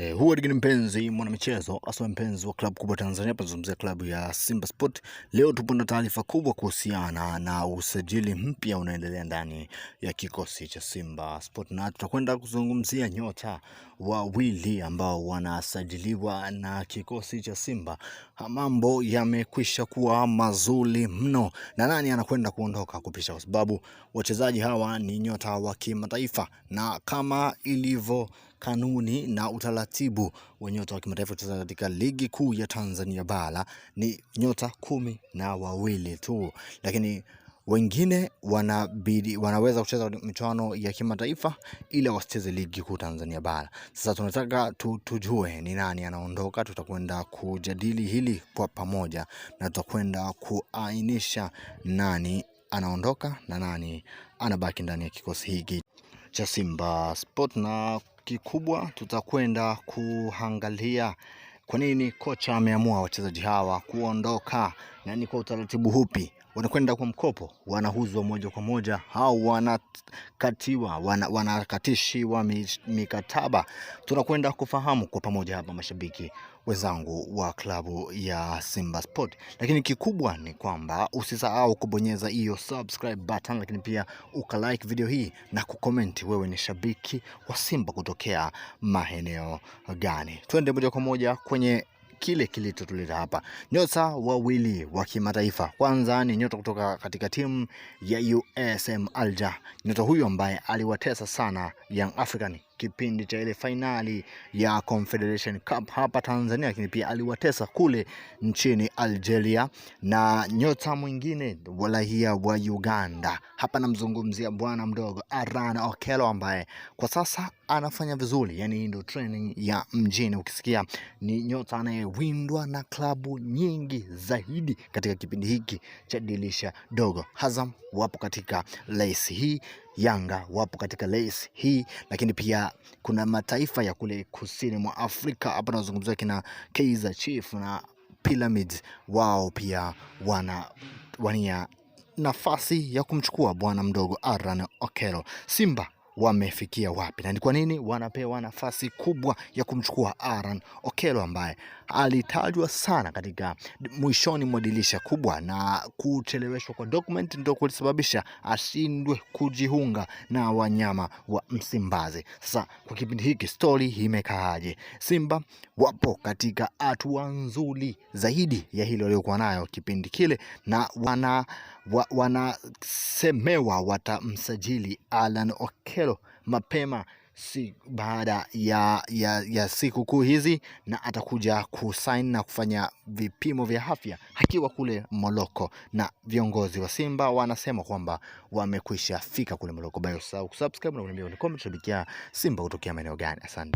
Huwa ni mpenzi mwanamichezo aswa mpenzi wa klabu kubwa Tanzania, pazungumzia klabu ya Simba Sport. Leo tupo na taarifa kubwa kuhusiana na usajili mpya unaendelea ndani ya kikosi cha Simba Sport, na tutakwenda kuzungumzia nyota wawili ambao wanasajiliwa na kikosi cha Simba. Mambo yamekwisha kuwa mazuri mno, na nani anakwenda kuondoka kupisha, kwa sababu wachezaji hawa ni nyota wa kimataifa na kama ilivyo kanuni na utaratibu wa nyota wa kimataifa kucheza katika ligi kuu ya Tanzania bara ni nyota 12 tu, lakini wengine wanabidi wanaweza kucheza michuano ya kimataifa ila wasicheze ligi kuu Tanzania bara. Sasa tunataka tujue ni nani anaondoka. Tutakwenda kujadili hili kwa pamoja na tutakwenda kuainisha nani anaondoka na nani anabaki ndani ya kikosi hiki cha Simba Sport na kikubwa tutakwenda kuangalia kwa nini kocha ameamua wachezaji hawa kuondoka na ni kwa utaratibu hupi wanakwenda kwa mkopo, wanauzwa moja kwa moja au wanakatiwa, wanakatishiwa mikataba. Tunakwenda kufahamu kwa pamoja hapa, mashabiki wenzangu wa klabu ya Simba Sport. Lakini kikubwa ni kwamba usisahau kubonyeza hiyo subscribe button, lakini pia ukalike video hii na kucomment wewe ni shabiki wa Simba kutokea maeneo gani. Twende moja kwa moja kwenye kile kilichotuleta hapa. Nyota wawili wa kimataifa, kwanza ni nyota kutoka katika timu ya USM Alger, nyota huyu ambaye aliwatesa sana Young African kipindi cha ile fainali ya Confederation Cup hapa Tanzania, lakini pia aliwatesa kule nchini Algeria. Na nyota mwingine walahia wa Uganda, hapa namzungumzia bwana mdogo Aran Okello ambaye kwa sasa anafanya vizuri, yani ndio training ya mjini. Ukisikia ni nyota anayewindwa na klabu nyingi zaidi katika kipindi hiki cha dirisha dogo. Azam wapo katika race hii, Yanga wapo katika race hii, lakini pia kuna mataifa ya kule kusini mwa Afrika, hapa nazungumzia kina Kaizer Chiefs na Pyramids, wao pia wana wania nafasi ya kumchukua bwana mdogo Aaron Okello. Simba wamefikia wapi na ni kwa nini wanapewa nafasi kubwa ya kumchukua Aaron Okello ambaye alitajwa sana katika mwishoni mwa dirisha kubwa, na kucheleweshwa kwa document ndio kulisababisha ashindwe kujiunga na wanyama wa Msimbazi. Sasa kwa kipindi hiki stori imekaaje? Simba wapo katika hatua nzuri zaidi ya hilo waliokuwa nayo kipindi kile, na wanasemewa watamsajili Alan Okello mapema si baada ya siku kuu hizi, na atakuja kusain na kufanya vipimo vya afya akiwa kule Morocco, na viongozi wa Simba wanasema kwamba wamekwisha fika kule Morocco. Basi usahau kusubscribe na kuniambia kwenye comment shabikia Simba kutokea maeneo gani. Asante.